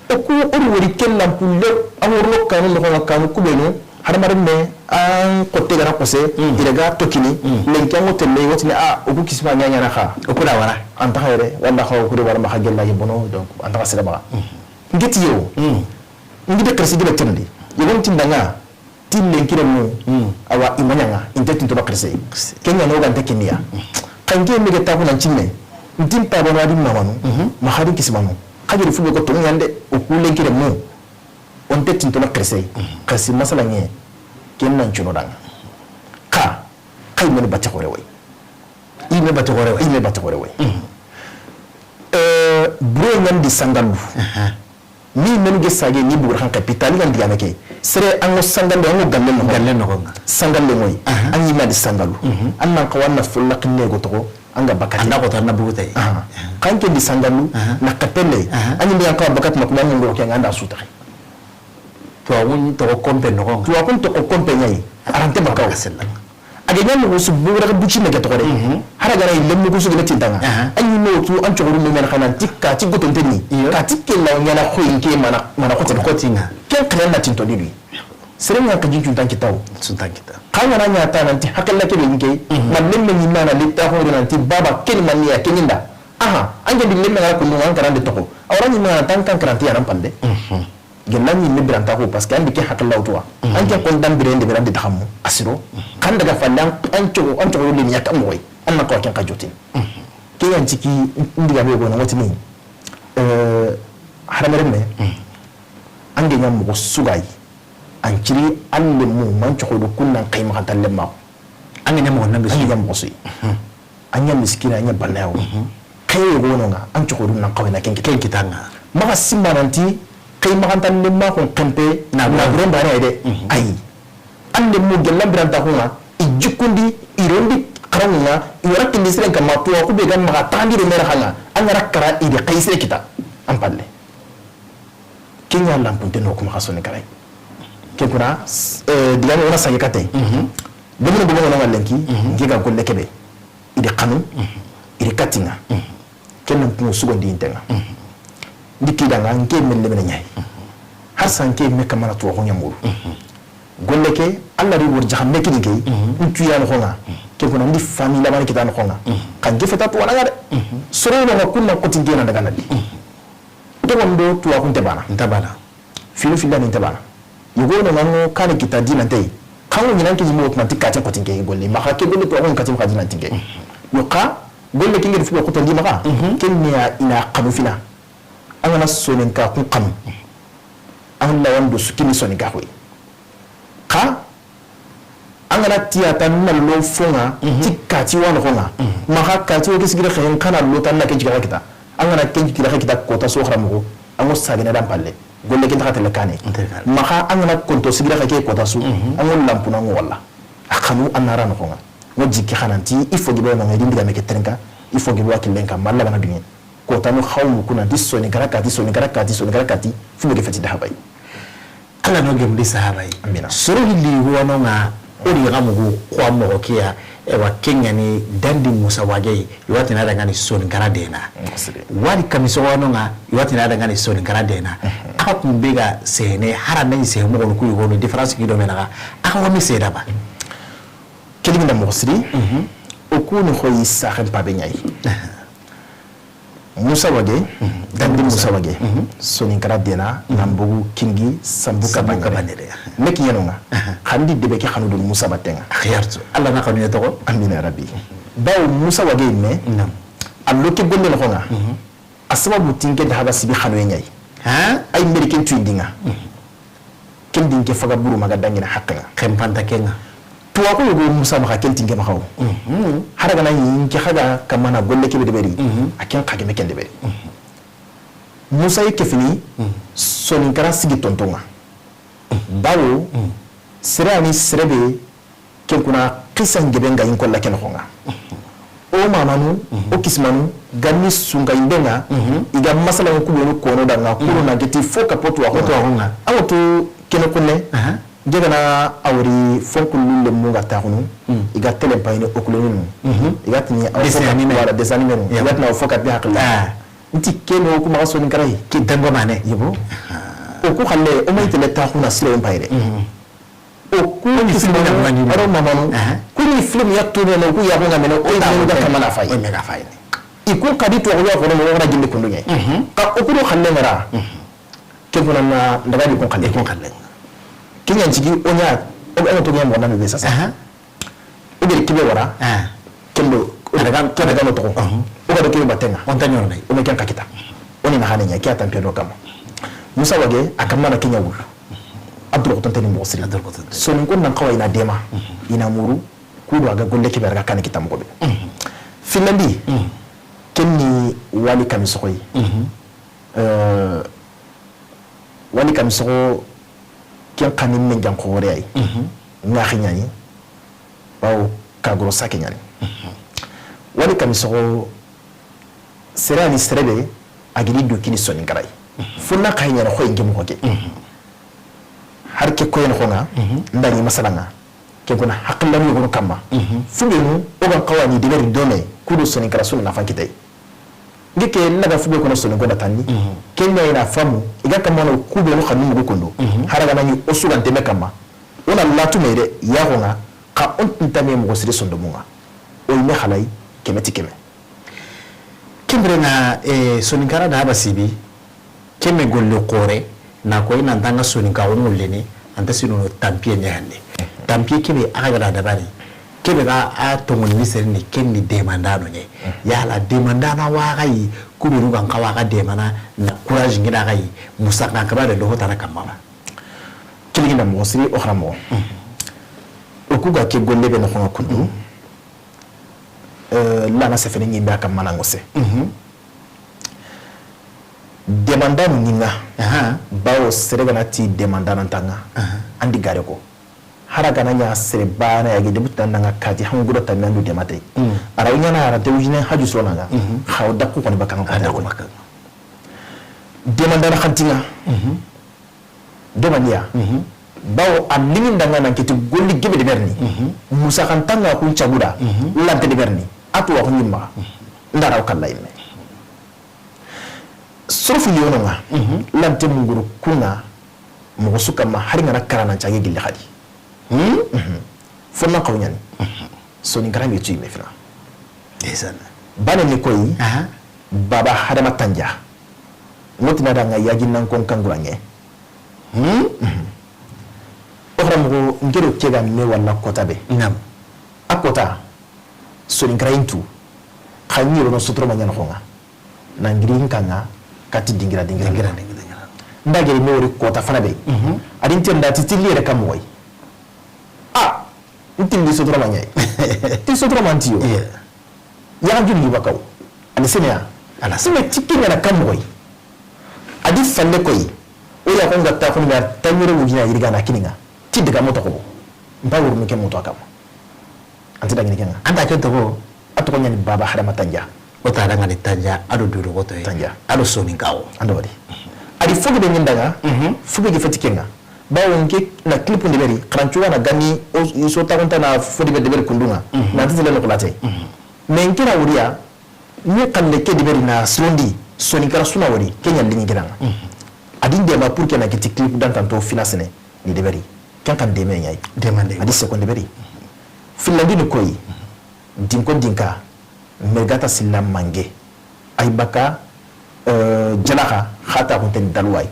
o ku, o ri wori ken lampu le, a worno kanu, noxo ŋa kanu kubenu, hadamaren me, an xotte gara xose, i daga tokini, lenki an ŋo telle, wotini, a, o ku kisima ɲaɲana xa. O ku da wara. An taxa yere, wala xa o ku da wara maxa gella ye bono, donc, an taxa sere maxa. Ngeti yo. Ngiti xirsi gebe terndi. Yogon tindanga, Ti lenki renmu, awa, i ma ɲanga, i nte tintono xirise. Ke ɲa no ga nte kiniya. Xa n ke mege taxu nan cimme, n ti n pabanu a di mamanu, ma xa di kisimanu. Xa giri fu be ko toŋu ɲande, o ku lenki renmu, o nte tintono xirise. Xirsi masala ɲe, ken nan cuno danga. Xa, xa i meni bati xore way. I me bati xore way. I me bati xore way. Euh, bure ɲan di sangalu. Ni menu ge sage ni bugur xan xepi tali gan digame ke. Sere an ŋo sangande, an ŋo galle no. Galle no ŋa. Sangande ŋoy. An ɲi ma di sangalu. An nan xawa na fulla xinne go toxo. An ga bakati. An da ko tan na bugutay. Aha. Kan ke ndi sangalu, aha, na kapelle. Aha. An yimbe yan kawa bakati na kuma mun go ke nganda sutaxi. Tuwaxun toxo konpe noxo ŋa. Tuwaxun toxo konpe ɲa yi. Arante bakaw. A ga ɲa moxo su bugura buci meke toxo de. Mhm. Hara gara lemmu kusu gele tintanga. Aha. An yi no tu an coxoru me men xanan ti ka ti gotonte ni. Iyo. Ka ti kella ɲana xoyinke mana, mana xote. Xotinga. Ken xanan na tinto dibi. Seren ŋa ka jincu tan kitaw. Su tan kita. Xa ngana ɲa ta nanti hakilla ke be nke. Mhm. Ma lemme ni mana litta xo nanti baba ken maniya keninda. Aha, an ke bi lemme ngara kundu an karande toxo. Awra ni mana tan kan karante yanan pande. Mhm. Gella ɲimme biranta ko, parce que an di ke hakilla wutuwa. Mhm. An ke kon dan birende birandi taxamu, a siro. Mhm. Kan daga falle an, an cogo, an cogo le ni yakka moxoy. An na ko ken ka jotin. Mhm. Ke yan ciki, n diga be go no wotini. Euh, haramere me. Mhm. An ge ɲa moxo sugay. An ciri an lemmu, man cogo do kunnan kay maxanta lemma. An ga ɲa moxo nan be su. An ga ɲa moxo su yi. Mhm. An ɲa miskina, an ɲa banna yawo. Mhm. Xeye gono ŋa, an coxodu nan xawena ken kita. Ken kita ŋa. Maxa simma nanti, xey maxanta lemma xon xempe, na, na buren bane de. Mhm. Ayi. An lemmu gellan biranta xo ŋa, i jikkundi, i rondi xaranŋu ŋa, i wara kindi siren kamma, tuwa xu be ga maxa tandi de mera xa ŋa, an ga ra kara i de xay sire kita. An palle. Ken ɲa lampunte no kuma xa soni karay. Ke kuna, eh, digame wona sage kate. Mhm. Domino bogo wona lenki, mhm, nke ga golle kebe. I di xanu, mhm, i di katinga. Mhm. Ken nan pungu sugondi intenga. Mhm. Ndi kidanga nke melle mene ɲay. Mhm. Har sa nke me kamana tuwa ko ɲamuru. Mhm. Golle ke, Allah ri wor jaxam me kidi ke, mhm, ntu ya no xonga. Mhm. Ke kuna ndi famille labani kita no xonga. Mhm. Kan ke feta to wala ngare. Mhm. Soro no kunna kotin ke na daga nadi. Mhm. Togondo tuwaxu nte bana. Nta bana. Filu filla ni nte bana. Yogo no ŋango kani kita dina ntey. Xango ɲinan ke jimo tuma ti kati xotin ke golle. Maxa ke golle tuwaxu kati maxa dina tinke. Yo xa, golle kinge fugo xoto ndi maxa. Mhm. Ken ne ya ina xanu fina. An ga na soninka kun xanu. An lawan do su kini soninka xoy. Xa, an ga na tiya tan na lo fonga, mhm, ti kati wa no fonga. Mhm. Maxa kati wo ke sigira xeyen kana lo tan na ke jigara kita. An ga na ke jigara kita kota so xara moxo. An go sagene dan palle. Golle kin taxatele kane. Maxa an ga na konto sigira xa ke kota su. Mhm. An go lampuna ngo walla. A xanu an na ra no fonga. Ngo jikki xananti, il faut gibe no ngedi ndiga me ke trinka, il faut gibe wa killen ka malla bana dunye. Kotanu xawmu kuna di soni gara kati, soni gara kati, soni gara kati, fu be ke feti da habay. Alla no gemdi sahabay. Amina. Soro hilli wano nga, o di ga mugu kwa mogo kiya, e wa kengani dandi Musa wage, i wa ti na dangani soni gara dena. Wadi kamiso wano nga, i wa ti na dangani soni gara dena. Mhm. Aka kumbe ga sene, hara me se mogo ku yogo no différence ki do menaga. Aka wa mi se daba. Kelimi na mogo siri. Mhm. O ku ni xoyi saxen pabe ɲayi. Musa wage, mhm, dandi Musa wage, mhm, soninkara dena, mhm, nan bogu kingi sambu kabane. Meki yeno nga. Aha. Xandi debe ke xanu do Musa batenga. Khiyartu. Alla na xanu ya togo. Amina rabbi. Bawo Musa wage me. Nam. Allo ke golle no nga. Mhm. A sababu tinke da haba sibi xanu ɲayi. Ha? Ay meri ken tuyindinga. Mhm. Ken di nke faga buru maga dangina haqqe nga. Ken panta ke nga. Tuwa ko yogo Musa maxa ken ti nke maxa wo. Mhm. Hara gana yi nke xaga kamana golle kebe deberi. Mhm. A ken xage me ken deberi. Mhm. Musa yi kefini, mhm, soninkara sigi tontonga. Mhm. Bawo, mhm, sere ani serebe Ken kuna xisa ngebe nga yin kolla ken xonga. O mamanu, mhm, o kismanu, ganni sunga indenga, mhm, i ga masala kubenu kono danga, mhm, kono na geti fo ka potu wa xonga. Potu wa xonga. Awo to kene kunne, aha, ngegana awri fonkulu le mu ga taxunu, mhm, i ga tele payini o kulenu. Mhm. I ga tini awo fo ka, wala des animés. I ga tini awo fo ka bi hakla. Ah. Nti kene o kuma soni karay. Ki dango mane. Yebo. Ah. O ku xalle, o may tele taxuna sire payre. Mhm. O ku ni film ya mani. Aro mamanu. Aha. Ku ni film ya tourné no ku ya ko ngamene o ya ko kamana fay. O me ga fay. I ku kadi to ya ko no wona gindi kundu ɲe. Mhm. Ka o ku do xalle ngara. Mhm. Ke ko na daga di ko xalle. Ko xalle. Ke ɲan cigi o ɲa o to ɲa mo na be sasa. Aha. O gari kibe wara. Ah. Kendo, o daga, o daga no toxo. Uhum. O ga do kebe batenga. O nta ɲoro nay. O me ken xa kita. O ni na xane ɲa, ke a tampiye do kama. Musa wage, a kamana ke ɲa wulu. Abdul Qoton teni moxo siri. Abdul Qoton teni. Soninko nan xawa i na dema. Uhum. I na muru, ku do a ga golle kebe a ga kani kita moxo be. Uhum. Finlandi, uhum, ken ni wali kami soxoyi. Uhum. Euh, Wali kami soxo ken xani men jan xoore ay. Mhm. Ŋaxi ɲani. Bawo kagoro sake ɲani. Mhm. Wali kami soxo, sere ni sere be, a gidi do kini Soninkara yi. Fo na xa yi ɲaana xoyi n ke moxo ke. Hari ke koyen xo ŋa, n da ɲi masala ŋa, ke ko na haqilan yogonu kamma. Fu be nu, o ga n xawa ni deberi do me, ku do Soninkara su na nafa n kite. N ke ke laga fu be kono Soninko na tanni. Ke ɲa i na famu, i ga kamma no ku be nu xanu mugu kundu. Hara ga na ɲi o su ga n teme kamma. O na latu me de, yaxo ŋa, xa o n tame moxo siri sondomu ŋa. O yi me xalay, keme ti keme. Ken biren ŋa, eh, Soninkara da Haba Sibi, ke me golle xoore, na koyi nan ta ŋa Soninka o ŋullene, an ta sinono tanpiye ɲa hande. Tanpiye ke be a ga da dabari, ke be ga a tonŋoni ni sere ni ken ni demandano ɲa. Yala demandana wa xa yi, ku be nu ga n xawa xa demana, na courage ŋi da xa yi, musaxa ka ba de lo hotana kamma ba. Kiliginda moxo siri o xara moxo. O ku ga ke golle be noxo ŋa kundu. Eh, lana sefene ɲimbe a kamma na ŋose. Demandanu ɲi ŋa. Bawo sere ga na ti demandana n ta ŋa. An di gare ko. Hara ga na ɲa sere bana ya ge debuta na ŋa kati hangu do tammi an du demate. A ra wu ɲaana hara te wujine haju sona ŋa. Xa o daku xoni bakka ŋa ko. Demandana xanti ŋa. Domaniya. Bawo a liŋi n da ŋa nan kiti golli gebe de berni. Musaxantaŋa kun caguda. Lante de berni. A tuwa kun yimma. N da ra wu kalla yimme. Sorofu yono ŋa. Lante munguru kun ŋa. Moxo su kamma hari ŋa na kara nan cage gilli xadi. Fo na xaw ɲaani. Soninkara me tu yimme fina. Ndeysaan. Bane ni koyi. Baba Hadama Tanja. Ŋoti na da ŋa yaji nan kon kangurange. O xara moxo n ke do ke ga me wala kota be. Naam. A kota, Soninkara yintu, xa ɲi ro no sotoro ma ɲaana xo ŋa. Na ngiri n ka ŋa, kati dingira, dingira. Dingira, dingira, dingira. N da gere me wori kota fana be. A di n te n da ti tilli yere kam moxo yi. A, n tilli sotoro ma ɲa yi. Ti sotoro ma n ti yo. Iya. Yaxa juli bakaw. Ani seneya. Ala sene ti ke ɲaana kam moxo yi. A di falle koyi. O ya ko n ga ta xo n ga ta ɲoro wujina yirga na kini ŋa. Ti daga moto ko. N ba wuru ke moto a kamma. An ti dangini ke ŋa. An ta ke toxo. A toxo ɲaani Baba Hadama Tanja. O ta dangani Tanja, a do Dudu Xotoye. Tanja. A do Soninkawo. An do wadi. A di fo be ɲi n da ŋa, fo be feti ke ŋa. Bawo n ke na clip n deberi, xarancuga na gani, o, i so taxunta na fo debe deberi kundu ŋa. Na ti tele no kulate. Mais n ke na wuriya, ni xalle ke deberi na sirondi, Soninkara su na wori, ke ɲa liŋi ke da ŋa. A di n dema pour que na kiti clip dantanto fina sene, ni deberi. Ken xa n deme ɲa yi. Demande. A di seconde deberi. Filandi ni koyi. Dinko dinka, Mergata Silla Mange, ay baka, euh, Jalaxa, xa ta xunten Dalway.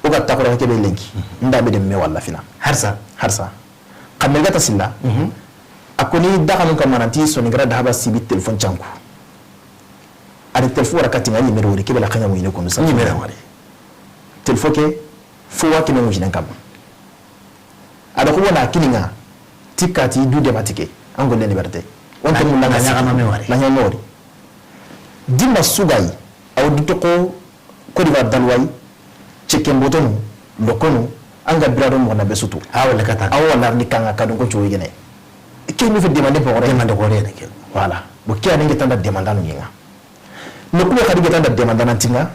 O ga ta xora ke be lenki, nda be de me wala fina. Harsa. Harsa. Xa Mergata Silla, a koni daxanu ka mananti Soninkara da Haba Sibi téléphone canku. A di téléphone wara kati ŋa, ɲi me do wori, ke be la xaɲa mu ɲi ne kunu sa. Ɲi me do wori. Téléphone ke, fo wa kine ŋujinen kamma. A da xubo na kini ŋa, ti kati du dema ti ke, an golle ni berte. Wonte na, mulla na ŋa ɲaxama me wari. Na ɲaxama me wari. Dimma sugayi, aw du toxo Côte d'Ivoire Dalway, ceke mbotonu, lokonu, an ga bira do moxo na be sutu. Awo le kata. Awo wala ni kanga kadun ko coyi gene. Ke mi fe demande pogore. Demande gore ne ke. Voilà. Bo ke ani nge tanda demandanu ɲi ŋa. Mais kube xadi geta nda demandana ti ŋa.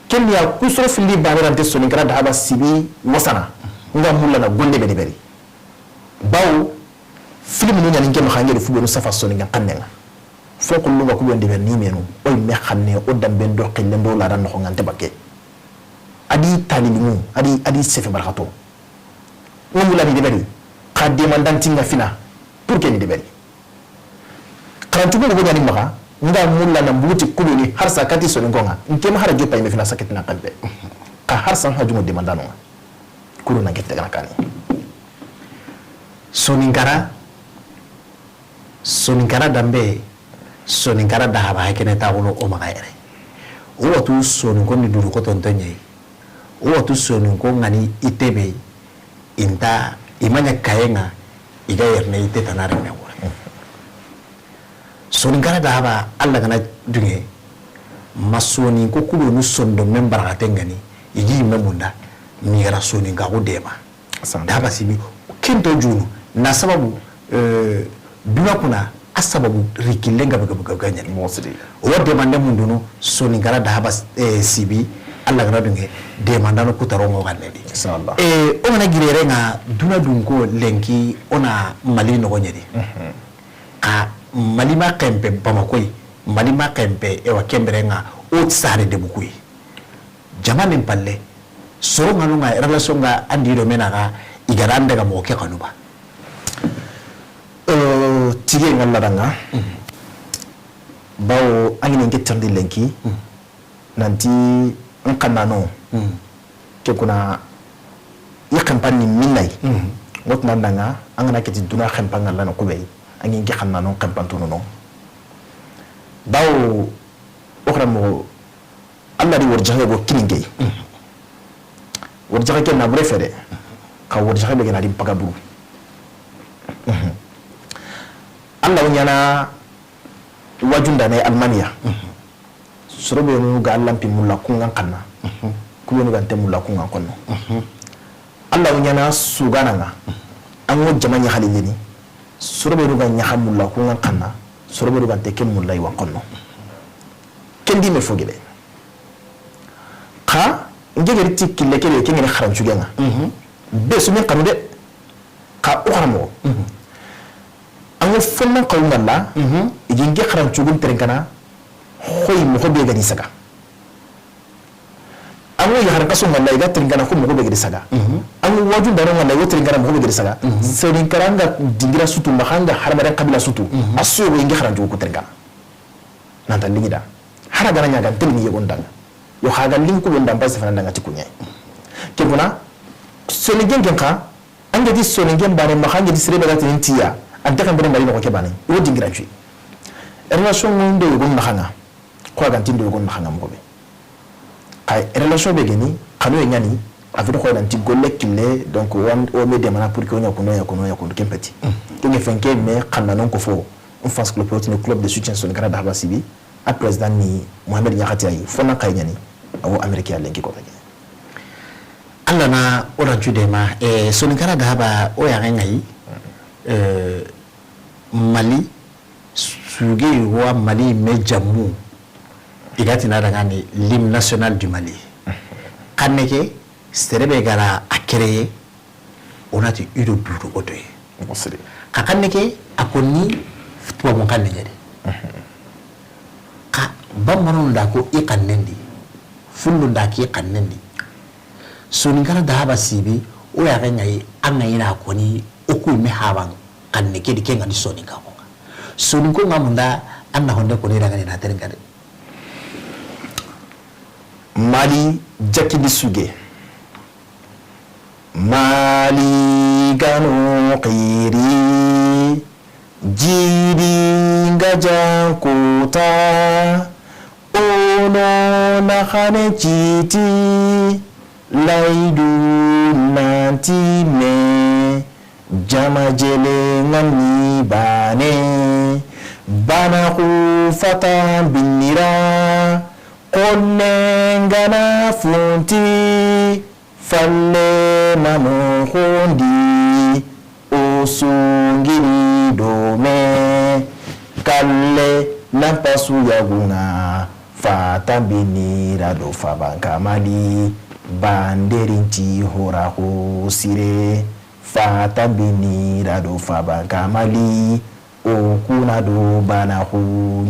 Ken ni ya ku soro filli baberante Soninkara da Haba Sibi wasana. Nga mulla na golle be deberi. Bawo, film nu ɲani nke maxa ngeri fu be nu safa Soninkan xannen ŋa. Fo kullu nga kube deberi ni menu. Oy me xanne o dambe ndo xille ndo la dan noxo ŋa nte bakke. A di talilimu, a di, a di sefe barxato. Nga mulla ni deberi. Xa demandanti ŋa fina. Pour que ni deberi. Xarancugu moxo ɲani maxa, nga mulla na mbuguti kulu ni harsa kati Soninko ŋa, nke ma hara joppa yime fina saketina xanpe. Xa harsa hajungo demandano ŋa. Kulu na gette gana kani. Soninkara, Soninkara dambe, Soninkara da Haba hakene taxuno o maxa yere. O watu Soninko ni duru kotonto ɲeyi. O watu Soninko ŋa ni i tebe, i nta, i ma ɲa kaye ŋa, i ga yerene i te tana reme wure. Soninkara da Haba, Alla gana duŋe, ma Soninko kudonu sondo men baraxate ŋa ni, i gi yimme munda, migara Soninkaxu dema. Da Haba Sibi, kento junu, na sababu, euh, duna kuna, a sababu rikillen gabe gabe gabe ga ɲani. Moxo siri. O wa demande mundunu, Soninkara dahaba, eh, sibi, Alla ga na dunge, demandano kutaro ŋo ganne di. Inshallah. Eh, o ga na giri yere ŋa, duna dunko lenki, o na Mali noxo ɲeri. Mhm. Xa Mali ma xenpe Bamako yi, Mali ma xenpe, ewa, kenbere ŋa, o sare debu ku yi. Jamanen palle, soro ŋa no ŋa relation ŋa andi do mena ga, i ga ra n daga moxo ke xanu ba. Euh, tige ŋa la da ŋa. Mhm. Bawo, an ŋi ni n ke tirindi lenki, mhm, nanti n xanna no. Mhm. Ke kuna, i xenpan ni minna yi. Mhm. Ŋo ti na n da ŋa, an ga na ke ti duna xenpan ŋa la no kube yi. An ŋi n ke xanna no, n xenpan tunu no. Bawo, o xara moxo, Alla di warijaxe go kini n ke yi. Mhm. Warijaxe ke na bure fede. Xa warijaxe be ga na di n paga buru. Mhm. Alla wo ɲaana wajundane Almaniya. Mhm. Soro benu ga Alla n pi mulla ku ŋa n xanna. Mhm. Ku benu ga nte mulla ku ŋa n xonno. Mhm. Alla wo ɲaana sugana ŋa. An ŋo jama ɲaxali leni. Soro benu ga ɲaxa mulla ku ŋa n xanna. Soro benu ga nte ke mulla yi wa n xonno. Ken di me fo gebe. Xa, n ke geri ti kille kebe, ke ŋeni xarancuge ŋa. Mhm. Be su min xanu de. Xa o xaramoxo. Mhm. An ŋa fo nan xawu ŋa la, mhm, i gi n ke xarancugun terinkana, xoyi moxo be ga di saga. An ŋa yaxaran xaso ŋa la, i ga terinkana, xo moxo be ga di saga. Mhm. An ŋa wajundano ŋa la, i ga terinkana, moxo be ga di saga. Mhm. Soninkara ŋa dingira sutu, maxa ŋa hadamaren xabila sutu, mhm, a su yogo i n ke xarancugu ku terinkana. Nanta liŋi da. Hara gana ɲaga nte liŋi yogo n da ŋa. Yo xa ga liŋi ku be n da n base fana n da ŋa ti ku ɲa yi. Ke guna, soninken ken xa, an ga ti soninken bane, maxa an ga ti sere be ga ti n tiya, an te xa n bere Mali noxo ke bane, i wo dingira n cuyi. Relation ŋo ndo yogo naxa ŋa, xo a ga nti ndo yogo naxa ŋa moxo be. Xa relation be geni, xanu ye ɲani, a fete xoyi nanti golle kille, donc, o, o me demana pour que o ɲa kundu, o ɲa kundu, o ɲa kundu, ken peti. Mm. Ke ŋe fenke me xanna non ko fo, n fans club, o tini club de soutien Soninkara Dahaba Sibi, a président ni Mohamed Niakhaté ayi, fo nan xayi ɲani, a wo Amérique ya lenki ko feke. Alla na o rancu dema, eh, Soninkara Dahaba o ya ŋa yi, eh, Mali, Suge wa Mali me jamu. I ga ti na daga ni l'hymne national du Mali. Xanne ke, sere be ga ra a créer, o na ti i do dudu o to ye. Xa xanne ke, a konni tubabu xanne ɲa di. Xa bambanon da ko i xannen di, fullun da ki xannen di. Soninkara Dahaba Sibi, o ya ga ɲa yi, an ga ina koni, o ku me haban xanne ke di, ke ŋa ni soninka ko. Soninko ŋa munda, an na honde koni daga ni na terinka de. Mali jakindi suge. Mali gano xiri, jidi nga jankuta, ono na xane citi, laidu nanti me, jama jele ŋa ni bane, bana ku fatan binira, xonne nga na funti, falle na muxundi, o sungiri dome, kalle na pasu yagunga, fatan binira do faban kamali, banderinti hora xo sire, fatan binira do faban kamali, o kuna do bana xu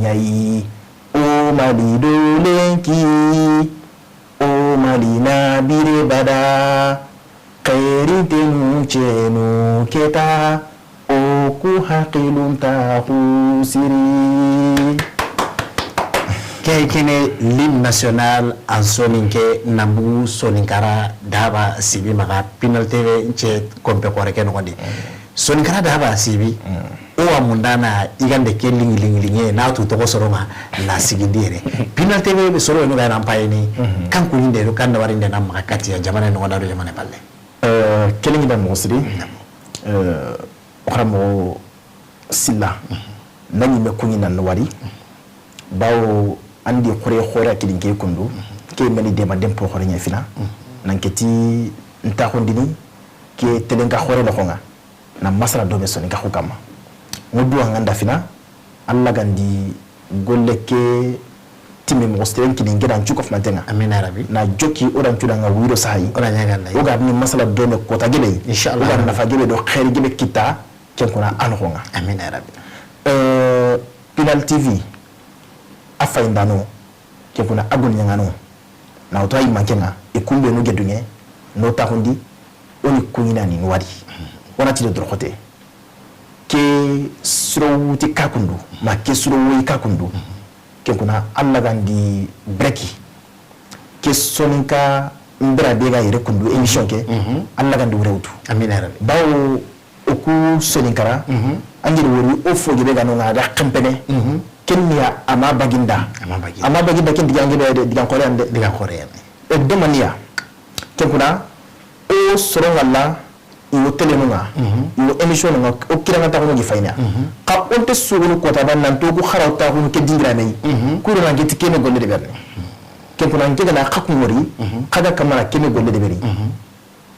ɲa yi, o Mali do lenki, o Mali na bire bada, xerintenu cenu keta, o ku haqilunta xu siri. Ke kene l'hymne national en soninké, na bugu Soninkara Dahaba Sibi maxa, Pinal T V nce konpe xoore ke noxondi. Soninkara Dahaba Sibi, o wa mundana i gande ke liŋi, liŋi, liŋi, na tu toxo soronŋa, na sigindi yere. Pinal T V be soro no ga na payini, kan kuɲinde do kan warinde na maxa katiya jamane noxonda do jamane palle. Euh, ke liŋi da moxo siri. Euh, o xara moxo silla. Na ɲi me kuɲi nan wari. Bawo andi xore xore a kidin ke kundu. Ke meni dema dempo xore ɲa fina. Nan ke ti nta xondini ke telenka xore noxonŋa. Na masala do be Soninkaxu kamma. Ŋo duwa ŋa nda fina, Alla ga ndi golle ke timme moxo seren kini n ke da n cu kafumanten ŋa. Amina ya Rabbi. Na joki o da n cu da ŋa wiro sahayi. O da ɲaga Alla. O ga ni masala dome kota gebe. Inshallah. O ga nafa gebe do xeeri gebe kita, ken kuna a noxon ŋa. Amina ya Rabbi. Euh, Pinal T V, a fayindano, ken kuna a goni ɲaŋano, na wutu a yi manke ŋa, i kunbe no geduŋe, no taxundi, o ni kuɲina ni wadi. O na ti do doroxote. Ke siro wuti kakundu, ma ke siro woyi kakundu. Ken kuna Alla ga ndi breki. Ke soninka mbira be ga yere kundu émission ke. Mhm. Alla ga ndi wure wutu. Amina ya Rabbi. Bawo o ku soninkara, mhm, an giri wori o fo gebe ga no ŋa da kampene. Mhm. Ken ni ya ama baginda. Ama baginda. Ama baginda ken diga ngebe de, diga xore ande. Diga xore ande. E domaniya. Ken kuna o soron ŋa la, i wo télé nu ŋa, mhm, i wo émission nu ŋa, o kiraŋa taxunu gi fayina. Mhm. Xa o nte sugunu kota ba nan to ku xaraw taxunu ke dingira me yi. Mhm. Kuro na geti keme golle de berni. Ken kuna n ke ga na xa ku ŋori, mhm, xa ga kamana keme golle de beri. Mhm.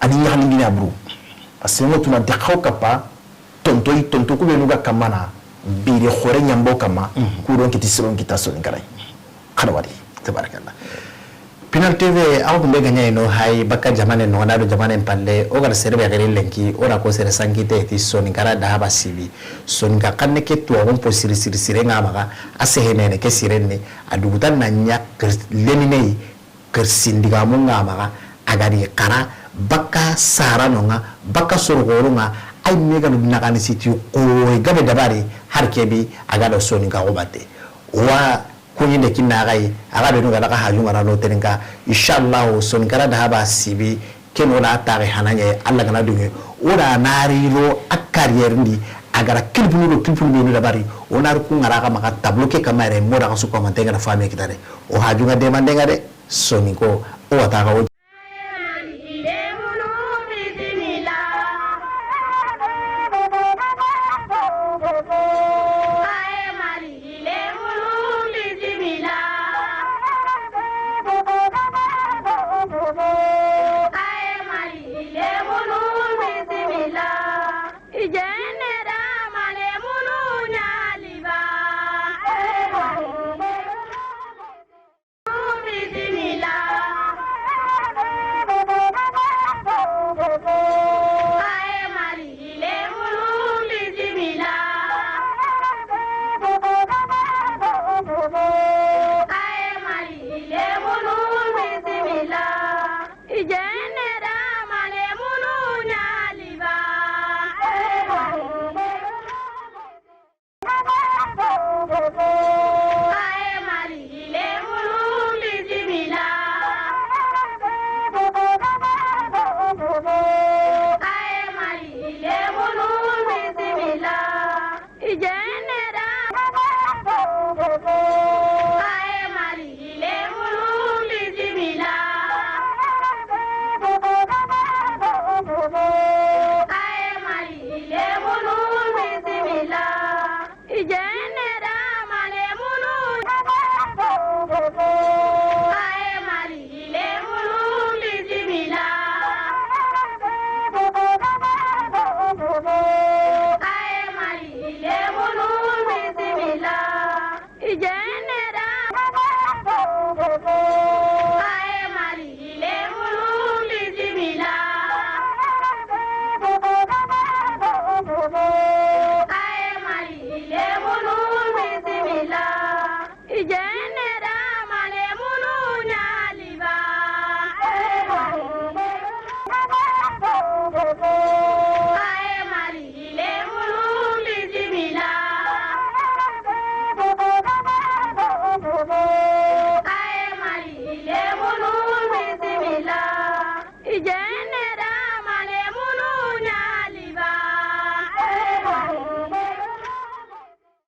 A ni ɲaxalindini a buru. Parce que ŋo tunante xaw kappa, tontoy, tonto ku be nu ga kamana, bire xore ɲambo kamma, mhm, ku don kiti siron kita soninkara yi. Xana wari. Tabarakallah. Pinal T V, aw kunbe ga ɲa yi no hay, baka jamane no, na do jamane palle, o ga da sere be gere lenki, o da ko sere sankite ti soninkara da haba sibi. Soninka xanne ke tuwaxun po siri siri sire ŋa maxa, a sehenene ke siren ni, a dugutan na ɲa kir-, lemine yi, kir sindigamu ŋa maxa, a ga di xara, baka sara no ŋa, baka soroxoro ŋa, ay me ga naxani siti xoy gabe dabari, har kebi, a ga da soninka xo batte. Wa kuɲinde kinna xa yi, a ga be nu ga daga haju ŋa ra no teninka, inshallah, soninkara da haba sibi, ken o da taxe hana ɲa, Alla ga na dunge, o da na ri ro a carrière ndi, a ga ra kilpunu do kilpunu be nu dabari, o na ri ku ŋa ra ga maxa tableau ke kamare, mo da ga su commenter ga da fami kitare. O haju ŋa demande ŋa de, soninko, o wata ga o